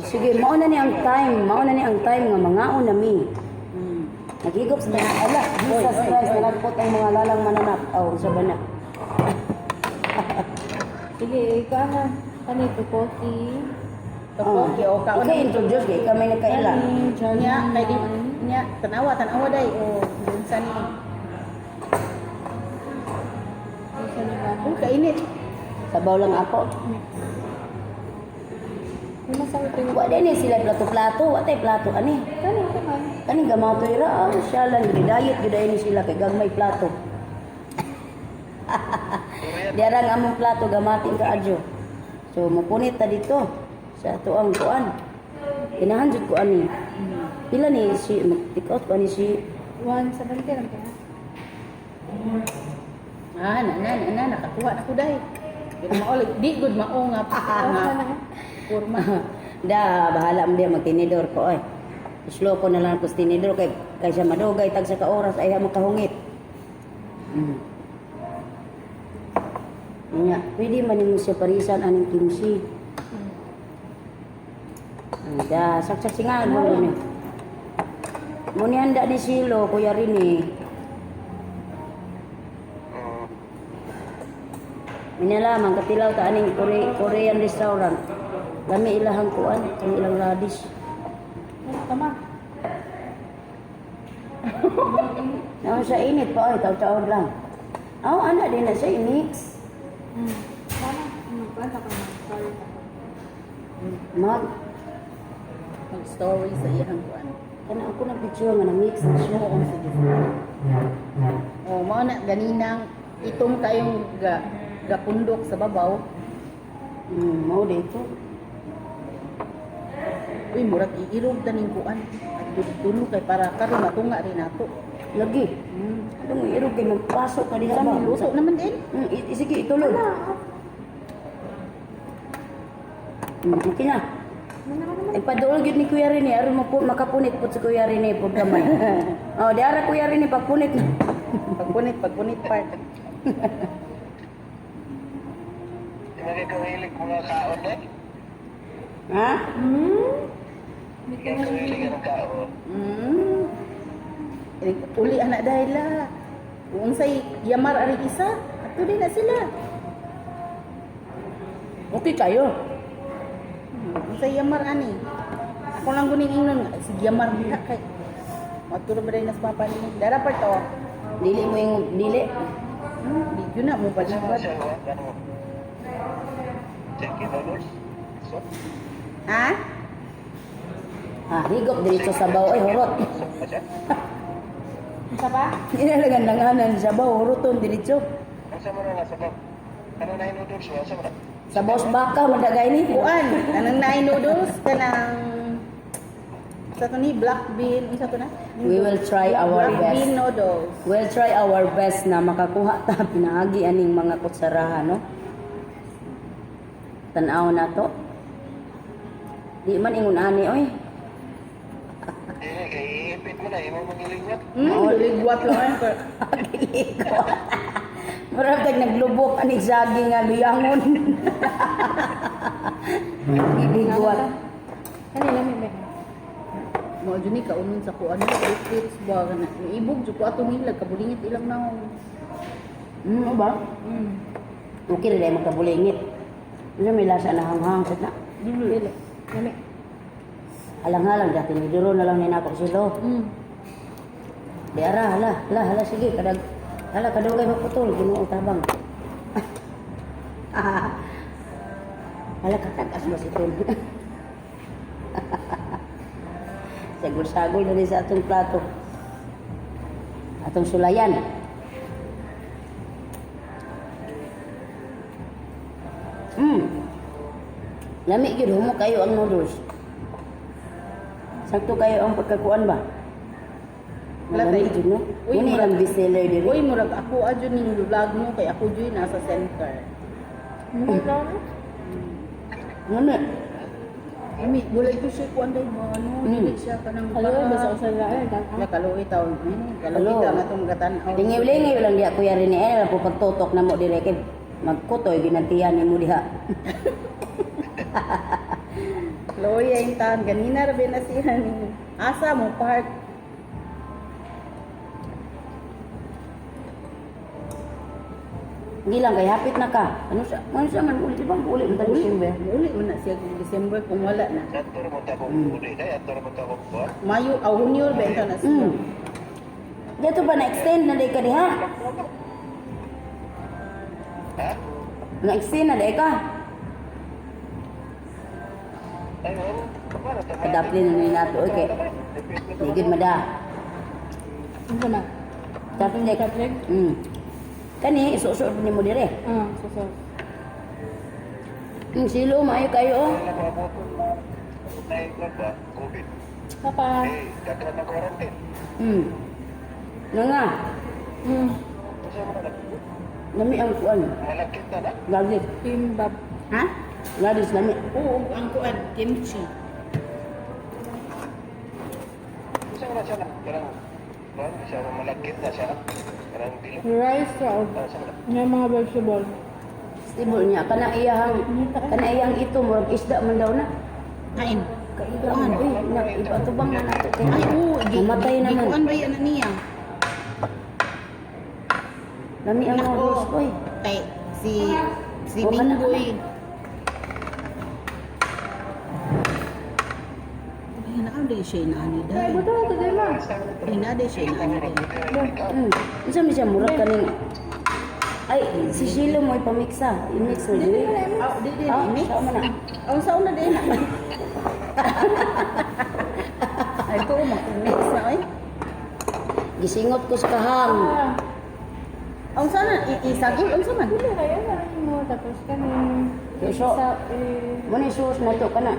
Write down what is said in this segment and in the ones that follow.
Sige, mao na ni ang time, mao na ni ang time nga mangaon na mi. Naghigop sa tanan. Ala, Jesus Oy, oy, Christ, oy. nalagpot ang mga lalang mananap. Aw, sa bana. Sige, ikaw na. Ano ito, coffee? Topoki o kaon. Ikaw introduce kay ikaw may nagkaila. Ani, Nya jajangmyeon. kay di nya tanawa tanawa dai o unsa ni. Unsa ni ba? Uy, kainit. Sabaw lang ako. Ano sa ito? Wa din ni sila plato-plato, wa tay plato ani. Kani, ito man. Kani gamatoy ra, ah, siya lang diet gyud ni sila kay gagmay plato. Diara ang among plato gamatin ka adyo. So mopunit ta dito sa ato ang kuan. Ganahan jud ko ani. Pila ni si mag-take out ko ani si 170 lang kaya. Ah, na na na, na nakakuha na ko dai. Pero mao di good mao nga nga kurma. Da, bahala mo diya magtinidor ko ay. Slow ko na lang ko sa tinidor kay kaysa madugay tag sa ka oras ay makahungit. Nya, pwede man nimo siya parisan aning kimchi. Da, saksak singal mo ni. Muni handa ni Silo, Kuya Rini. Minalaman katilaw ta aning Korean restaurant. Lami ilahang kuan, kani ilang radish. Ano, tama. Naon sa init pa oy, taw-taon lang. Aw, ana din na siya i-mix. Sana, magkuhan ka pa mag-story ka pa. Mag Mag story sa iyang kuan. kana ako nag picture nga na mix na siya. Oo, sige. Oh, mao na ganinang itom kayong ga gapundok sa babaw. Mao dito. Uy, murag iirog taning kuan. At tulo kay para karon matunga rin nato. Lagi. Ano mo irog kay magpasok ka diha ba? Luto naman din. Sige, itulog. Okay na. Ano naman naman? Ay, padulog yun ni Kuya Rene. Aron mo po, makapunit po si Kuya Rene po gamay. Oh, di ara Kuya Rene, pagpunit na. Pagpunit, pagpunit part. Di ba kayo kahilig mga kaon eh? Ha? Hindi Di ko kayo kahilig ang kaon. Eh, uli anak dahil la. Unsay yamar ari isa, ato din na sila. Okay kayo. Unsay yamar ani? Ako lang guning ingnon sige yamar diha kay. Maturo ba dahil nas papa ni? Dara part to. Dili mo yung dili. Di jud na mo Ano balibat. siya? Ano? Chicken noodles? Soup? Ha? Ha, higop diretso sa baw. Ay, hurot. Soup ba siya? Isa pa? Ginalagan langanan sa baw, huroton diretso. Ano sa mga nga sabab? Ano na yung noodles? Ano sa mga? Sa boss baka, madagay ni. Kuan, anang nine noodles kanang sa to ni black bean, unsa to na? We will try our Black best. bean noodles. We'll try our best na makakuha ta pinaagi aning mga kutsarahan, no? Tanaw na to. Di man ingon ani oy. Hindi, kay iipit mo na. Imo magiligwat. Ligwat lang ay. Murag tag naglubok ani saging nga luyangon. Giligwat. Ano, lami ba? Mao jud ni kaunon sa kuan no, fruits ba kana. Ibog jud ko atong ilag kabulingit ilang naong. Ba? Okay rin ay magkabulingit. Ano may lasa na hanghang sa na. Dili. Lami. Alang-alang dati ni Duro na lang ni nako silo. Di ara hala, hala, hala sige kadag hala kadugay maputol Ginoo tabang. Hala katagas ba si Tol? Sagol-sagol na rin sa atong plato. Atong sulayan. Lami gyud humo kayo ang noodles. Sakto kayo ang pagkakuan ba? Wala Lami tayo. jud no. Uy, Muna ilang bestseller diri. Uy, murag ako adyo ning vlog mo kay ako jud nasa center. Ano daw na? Ngano? Ami, wala ito siya kuan day mo ano, dili siya kanang Kaluoy ba sa usa la? Ay, La kaluoy taon. Kaluoy Kaluoy. taon atong gatan-aw. Lingaw-lingaw lang diha Kuya Rene eh lang po pagtutok na mo dire kay magkutoy ginantiyan nimo diha. Loya yung taon. Ganina ra ba na siya ni Asa mo park. Hindi lang kay hapit na ka. Ano siya man uli ba uli man ta December. Uli man na siya kung December kung wala na. Ato ra mo ta kong uli day, ato ra mo ta kong kuan. Mayo, aw Hunyo ba ito na siya. Dito ba na-extend na day ka diha? Ha? Na-extend na day ka. Ay, oh, para ta. Adaplin na ni nato okay. Ligid mada. Ano na? Chaplik. Chaplik? Kani isuusod ni mo dire. Ah, so so. Silo maayo kayo oh. Ay, ba? COVID. Papa. Eh, daghan na quarantine. Nga nga. Unsa man na? Lami ang kuan. Malakit na na. Garlic. Kimbap. Ha? Garlic lami. Oo, ang kuan, kimchi. Unsa man na siya na? Kanang kuan siya malakit na siya. Kanang dili. Rice sa og Unsa man na? may mga vegetable. Stable niya kana iyang ito murag isda man daw na. Kain. Kailangan uy, na ipatubang na nato kay. Ay, oo. Namatay naman. Gikuan ba yan na niya? Lami ang mga Nako. rolls oy. Kay, si, si O, kana, Minggoy. Ay, naa siya inaani Ay, dahil. buto ito din ma. Ay, naa siya inaani dahil. Unsa man siya murag kaning Ay, si Shilo mo ipamiksa. I-mix mo dili. Aw, di di Ah, mix. sao man na? Aw, sa una din na. Ay, ito, mix na, oy. Gisingot ko sa kahang. Ah, Aw, sana, isagol, ang sama. dili kaya na mo tapos kani. So, Sa eh Mo ni sauce na to kana.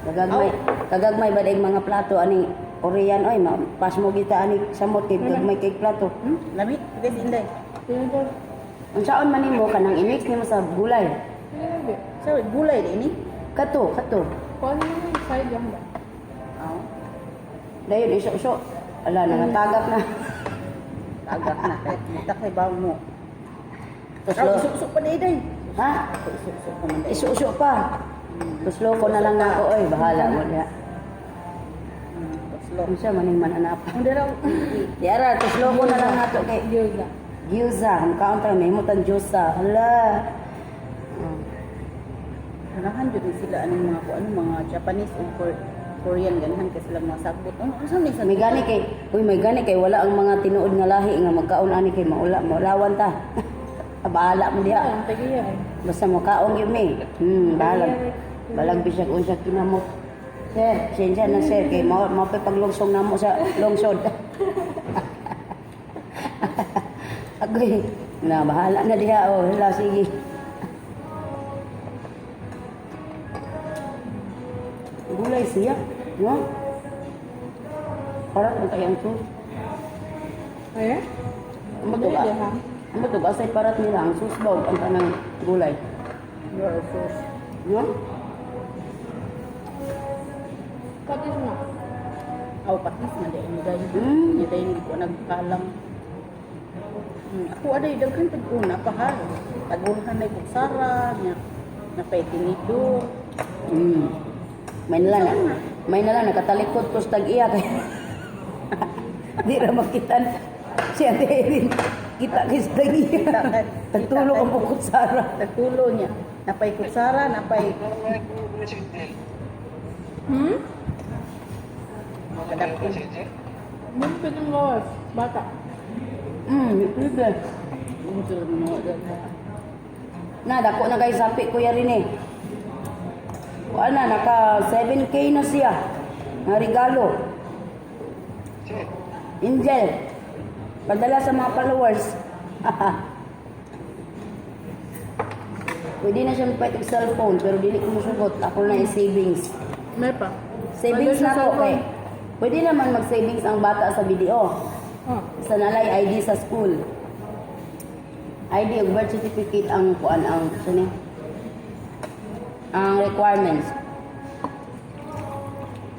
Kagagmay, kagagmay ba daig mga plato ani Korean oy, pas mo kita ani samot kay gagmay kay plato. Lami, guys, inday. tinidor. Unsaon man nimo kanang i-mix nimo sa gulay? Tinidor. Sa gulay din ni. Kato, kato. Kuan mo yung side lang ba? Aw, Dayon iso-iso. Ala nangatagak na. tagak na kay muta kay bawo mo. Tuslo. Aw, isuk-isuk pa day. Ha? Isuk-isuk pa man day. Iso-iso pa. Tuslo ko na lang nako oy, bahala mo diha. Tuslo. Unsa maning mananap? Ang daraw, Diara, tuslo ko na lang nato kay Gyoza. gyoza. Kung kaon ta may himutan gyoza. Hala. Ganahan jud ni sila aning mga kuan mga Japanese o Korean ganahan kay sila mga sagbot. Ano unsa ni sa May gani kay, uy may gani kay wala ang mga tinuod nga lahi nga magkaon ani kay maula, maulawan ta. Bahala mo diha. Ang tagiya eh. Basta mo kaon gyud mi. Balag. Balag bisag unsa kinamot. Sir, sensya na sir kay mao mao pa'y paglungsong namo sa lungsod. Agoy, na bahala na diha oh, hala sige. Gulay siya, no? Parang kung kayang sus. Ay? Ang ba ba? Ang ba asay parat nila ang sus ba ang kanang gulay. Your sauce. No? Patis na. Aw patis na day mo day. Nya day hindi ko nagkalam. Ako aday daghan tag una pa ha. Tagulhan na kutsara nya napay tinidor. May nala na. May nala nakatalikod ko sa tag-iya kay. Di ra makitan si Ate Erin. Kita kay sa tag-iya. Tagtulo ang kutsara. Tagtulo niya. Napay kutsara, napay Kadapin. Mun pitong gawas. Bata. Libre. Unsa mo daghan. Na dako na kay sapi kuya rin eh. Wala na, naka 7K na siya. Nga regalo. Angel. Padala sa mga followers. Pwede na siya magpalit og cellphone pero dili ko musugot. Ako na i-savings. May pa. Savings Pwede na sa ko kay. cellphone. Pwede naman mag-savings ang bata sa BDO. Ah. Sa nalay ID sa school. ID ug birth certificate ang kuan ang sini. Ang requirements.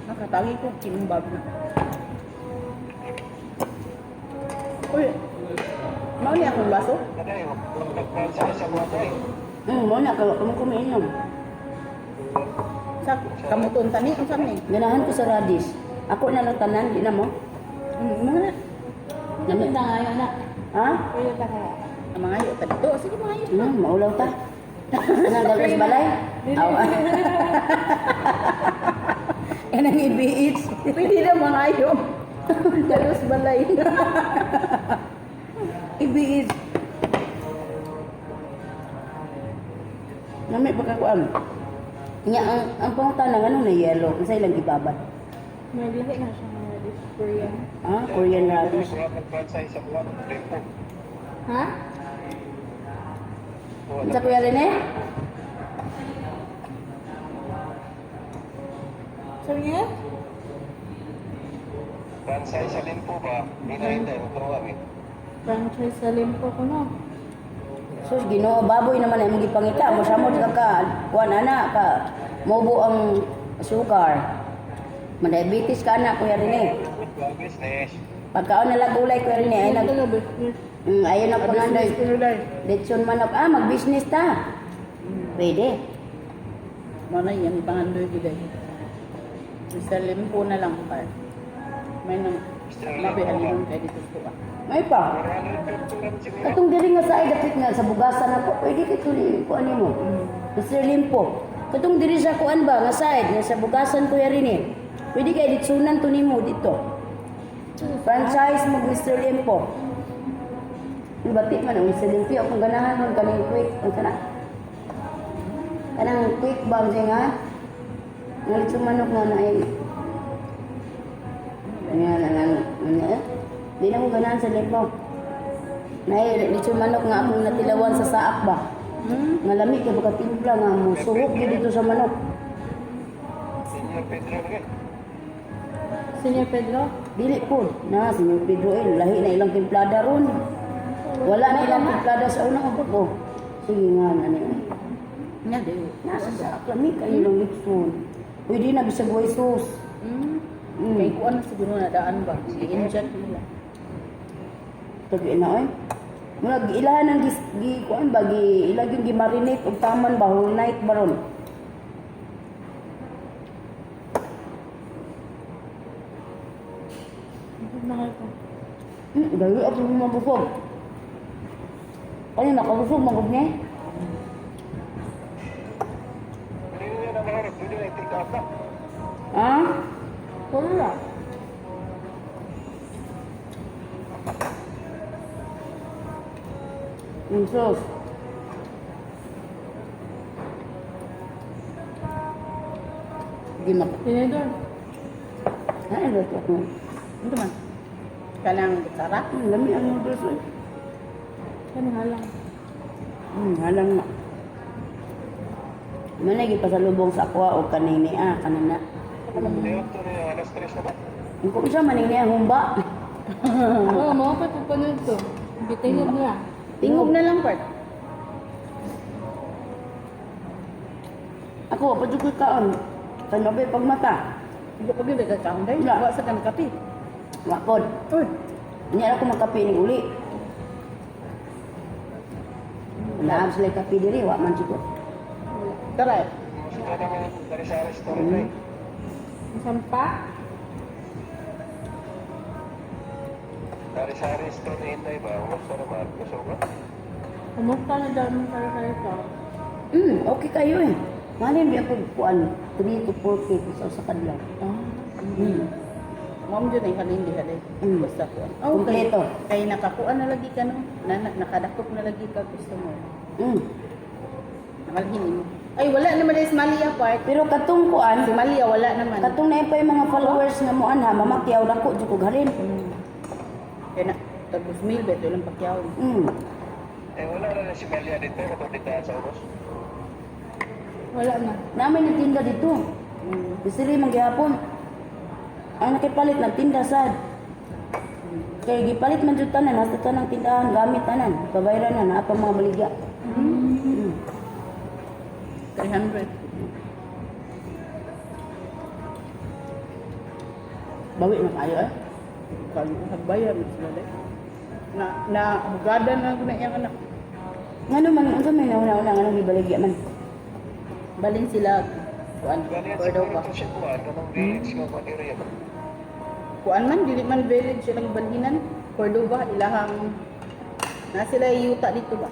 Nakatagi ko kimbab na. Uy. Mao ni akong baso? Kaday, nagpansa sa mga day. Mo na kayo kamo kumiinom. Sa kamuton tani unsa ni? Ganahan ko sa radish. Ako na lang tanan, di na mo. Mga na. Lami. Pwede na ngayon na. Ha? Pwede na kaya. Ang mga ayo ta dito. Sige mga ayo. Maulaw ta. Anang galos balay? Aw. Kanang ibiits. Pwede na mga ayo. Galos balay. Ibiits. Nami pagkakuan. Nya ang pangutana nganong na yellow, unsa ilang gibabad? May lahi na siya nga radish. Korean. Ah, Korean radish. Wala mag-franchise sa kuwan, Limpo. Ha? Wala. Unsa, Kuya Rene? Sabi niya? Franchise sa Limpo ba? Hinahintay mo ko kami. Franchise sa limpo ko no. Sus, Ginoo, baboy naman ay gipangita. Mosamot ka ka, kuan ana ka, mobo ang sugar. Ma-diabetes ka na, Kuya Rene. Business. Pagkaon na lang gulay, Kuya Rene, ay nag Ito na business. Ayun ang pangandoy. Business ko nila. Lechon manok. Ah, mag-business ta. Pwede. Mo na yan ipangandoy gid ay. Sa limpo na lang par. May nang mabihalin kay dito sa tuwa. May pa. 450 lang siguro. Katong diri nga sa ay dapit nga sa bugasan ako, pwede kay ni kuan nimo. Mr. Limpo. Katong diri sa kuan ba nga side nga sa bugasan, Kuya Rene. Pwede kay litsunan to nimo dito. Franchise mo Mr. Limpo. Ang bati man ang Mr. Limpo akong ganahan man kaning quick ang kana. Kanang quick ba siya nga? Nga litsun manok nga na ay nga nga nga nga. Di na ko ganahan sa limpo. Nay, litsun manok nga akong natilawan sa saak ba. Nga lami kay baka timpla nga mo suhok gyud dito sa manok. Senior Pedro lagi. Senior Pedro? Dili po. Na, Senyor Pedro eh, lahi na ilang timplada ron. Wala na ilang timplada sa una ko ko. Sige nga, ano yun. Nga di. Nasa sa lami kayo ng litson. Pwede na bisag way sauce. Kay kuan na siguro na daan ba? I-inject nila. Tabi na oy. Murag ilahan ang gis, gi kuan ba gi ilag yung gi-marinate og taman ba whole night ba ron. Busog na kayo ko. Gawi ako mabusog. Ano nakabusog magud ni? Pwede na na mga pwede na i-take out na. Ha? Wala. Yung sauce. Di mak... Tinidor. Ha, ano ito ako? Ito man. Kanang kutsara. Lami ang noodles eh. Ano nga lang. Halang na. Manay gipasalubong sa akwa o kaning niya, kanana. Day after niya, alas 3 na ba? Ang kung siya maning niya humba. Oo, mga pa panood to. Bitingog na. Tingog na lang part. Ako, pa jud ko'y kaon. Kanobe pagmata. Hindi ko gyud nagkakaon dai. Wala. Wa sa kanang kape. Wa pod. Uy, Niya ako makape ning uli. Wala sila kape diri, wa man siguro. Tara. Gusto namin dari sa restaurant na eh. Sampa? Dari sa restaurant na hintay ba? Kumusta naman? Gusto ba? Kumusta na daw mo kare-kare to? Okay kayo eh. Malin biya ko kuan 3 to 4K sa kadlaw. Ah. Ma'am jud ay halin diha dai. Basta kuan. Oh, Kompleto. Kay nakakuan na lagi ka no. Na, nakadakop na lagi ka customer. Nakalhin mo. Ay wala naman dai si Malia part. Pero katong kuan, Si Malia wala naman. katong na pa yung mga followers nga mo anha, mamakyaw dako jud kog halin. Kay na tag 2,000 beto lang pakyaw. Eh wala na na si Malia dito. Kapag dito sa Uros. Wala na. Namin nagtinda dito. Bisiri man gihapon. Ang nakipalit nagtinda sad. Kay gipalit man jud tanan hasta tanang tindahan gamit tanan, pabayran na naa pa mga baligya. 300. Bawi na kayo eh. Kali nagbayar na sila dai. Na na hugada na gud na iyang anak. Ngano man unsa may nauna-una ngano gibaligya man. Balin sila Kuan, Ganyan Cordova. siguro ito siya kuan, kanang village nga kuan area ba? Kuan man, dili man village silang balhinan. Cordova, ilahang na sila yuta dito ba?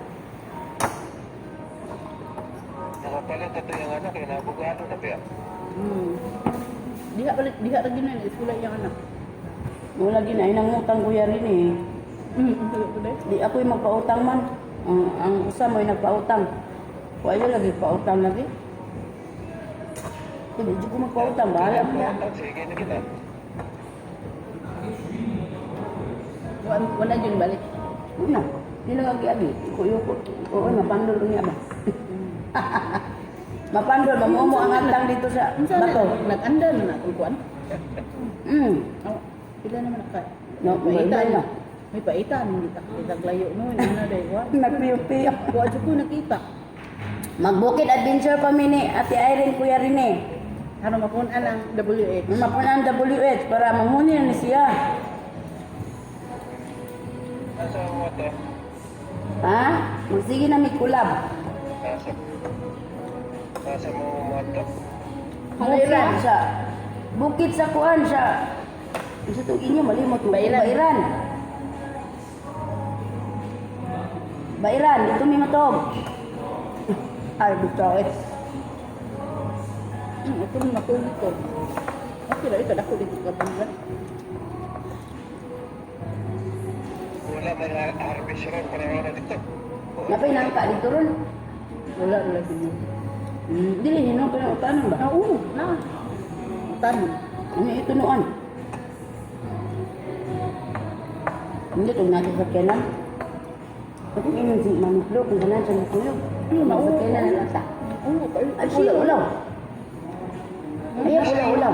Nakapalit ito yung anak, eh, nabugado na ba? Diha balik diha ra gyud na eskwela iyang anak. Wala gin ay nangutang kuya rin eh. Di ako'y magpautang man. Ang usa mo'y nagpautang. Wa ayo lagi pautang lagi. Hindi ko magpautang, bahala mo na. Sige na kita. Wala jud balik. Una, di lang agi-agi. Iko-yuko. Oo, mapandol niya ba? Mapandol, mamumo ang atang dito sa Unsa na bato. nag-andar na atong kuan? Oh, pila naman ka? No, May may paitan. na. May paitan, hindi ta kita layo no, hindi na day wa. Nagpiyo-piyo. Wa jud ko nakita. Magbukid adventure pa mi ni Ate Irene, Kuya Rene. Aron mapun-an ang WH. Mapunan ang WH para mamuni na ni siya. Nasa mo ito? Ha? Magsige na mi kulab. Nasa mo mo ito? Bukid sa bukid sa kuan sa. Isa to inyo malimot mo. Bairan. Bairan. Bairan, dito mi matog. Ay, gusto eh. Ito na matulog ko. Okay ra ito dako dito ka bulan. Wala may harvest ron, panahon na dito. Napay nangka dito ron. Wala wala gid. Dili hino pa ng utanon ba? Ah, oo, na. Tanon. Ano ito noon? Hindi itong natin sa kenan. Ako inon si Mami Flo, kung ganan siya matulog. Sa kenan na lang sa. Oo, kayo. Ay, ulaw-ulaw. Ay, ulaw-ulaw.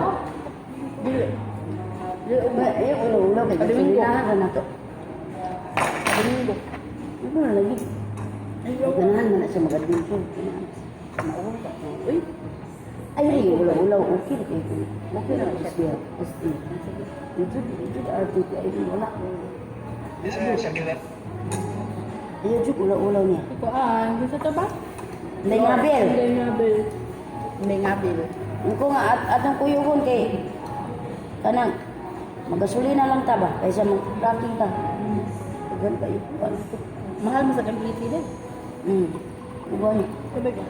Dili. Dili Ay, ulaw-ulaw. Kaya Domingo. gasolinahan ka na to. Domingo. Ano na lagi? Ay, Ganahan man na siya mag-adventure. Ganahan. Maulo ka. Uy, Ay, ay, ulaw-ulaw. Okay na kayo. Okay na siya. ST. Ito, ito, RTT. Ay, wala. Isa sa kila. Ayaw, jud, ulaw-ulaw niya. Kuan, gusto ta ba? Lengabel. Lengabel. May ngabil. Ko nga at atong kuyugon kay kanang magasolina lang ta ba kaysa mag-tracking ta. Tagal kayo ano to? Mahal mo sa WT din. Uban. Sabay ka.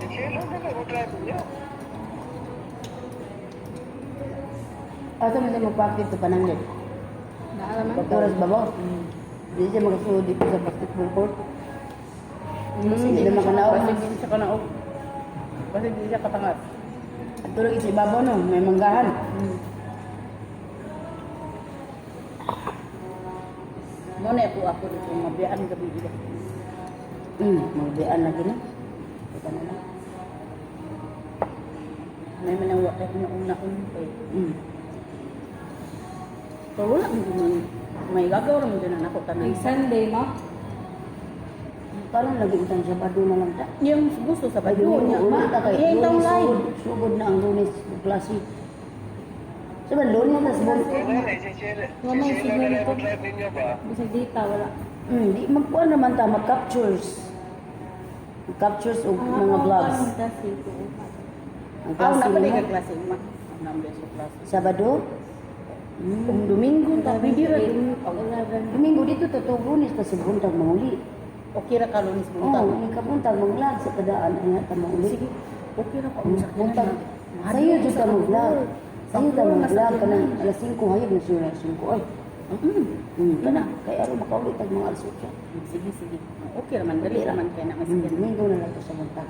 Sila na lang, drive niya. Asa man sa magpakit to pananglit. Naalaman. Pagturas babaw. Di siya makasuod dito sa basketball court. Hindi na makanaog. Basig din siya kanaog. Basig din siya katangas. Tulog sa ibabaw no, may manggahan. Mo na po ako dito mabiyaan gabi ila. Magbian lagi na. Ito na lang. May manawa kay una-una kay. Pero wala mo man may gagaw ra mo din na ako tanan. Like Sunday, no? Karon lagi utang Sabado na lang ta. Yung gusto sa Ay, badyo niya. uli ta kay. Iya taong Lunes, live. Sugod, sugod na ang Lunes klase. Sa ba Lunes tas Wala na, si Sheila. Si Wala, Sheila na lang siguro. drive ninyo ba? Bisag dita, wala. Di magkuan naman ta mag-captures. Mag-captures og mga vlogs. Ang klase ko. Ang Aw klase na pa nila. ka klase ma. Nambe sa klase. Sabado. Kung Domingo ta pwede ra Domingo. 11. Domingo dito to Lunes tas buntag manguli. Okay ra ka Lunes Oh, buntag. ni kabuntag mag-vlog sa kadaan ang ta manguli. Sige. Okay ra ka Ang buntag. Sayo jud ta mag-vlog. Sayo ta mag-vlog kanang alas 5 hayag na siya alas 5 ay. Kana kay aron makauli tag mga alas 8. Sige sige. Okay ra man dali ra man kay na mas Domingo na lang to sa buntag.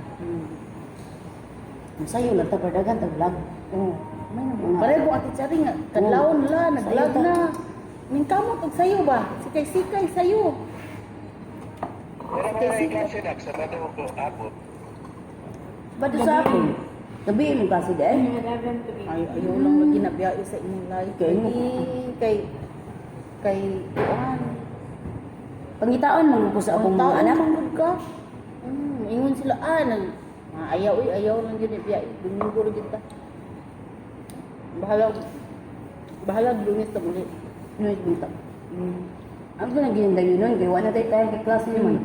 Ang sayo lang ta pardagan tag vlog. Oh. May na mga Pareho ati Chari nga kadlawon la nag-vlog Sayo ta. na. Ning kamot og sayo ba? Sikay sikay sayo. Pero may klase na, Sabado ko abot. Bado sa ako. Gabi mo kasi dahil. 11 to 8. Ay ayaw lang lagi nabiyae sa imong live. Kay mo. Kay kay kuan. Pangitaon man ko sa akong mga anak. Manggod ka. Ingon sila ah nag ah, ayaw oy ayaw lang gyud biyae. Domingo ra gyud ta. Bahala bahala Lunes ta muli. Lunes buntag. Ang ko nang gindayo nun, kay wala tayo tayo kay klase naman.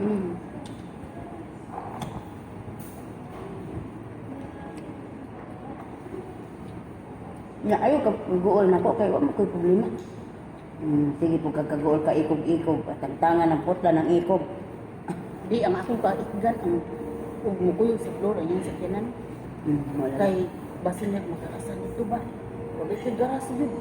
Nga ayo ka guol nako kay wa mo koy problema. Sige po kagaguol ka ikog-ikog, tagtangan ng putla ng ikog. Di ang akong kaikgan ang ug mukuyog sa floor ang iyang sakyanan. Wala. Kay basin niya magkaasan dito ba? Wala kay garage yun.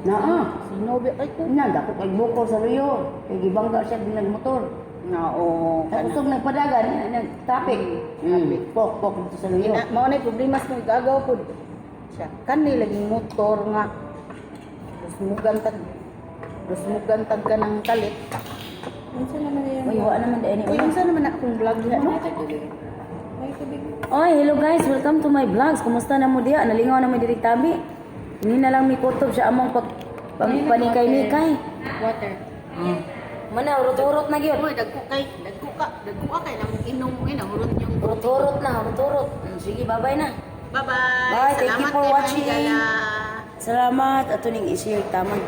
Naa. Sino ba kay ko? Na dako kay bukol sa luyo. Kay gibangga siya din nagmotor. Na o Tapos ug nagpadagan, nag traffic. Traffic. Pok pok dito sa luyo. Ina, mao na problema sa mga gagaw pud. Siya kani laging motor nga rusmugan tag ka ng kalit. Unsa naman yung Uy, wa naman dai ni. Uy, unsa naman na akong vlog diha no? May tubig. May tubig. Oy, hello guys, welcome to my vlogs. Kumusta na mo diha? Nalingaw na mo diri tabi. Ini na lang mi kutob sa among pag panikay-nikay. Water. Mana urot-urot na gyud. Uy, dagko kay, dagko ka kay nang inom mo nahurot yung Urot-urot na, urot-urot. Sige, bye-bye na. Bye-bye. Bye, thank you Salamat for kay watching. Manigala. Salamat ato ning i-share taman.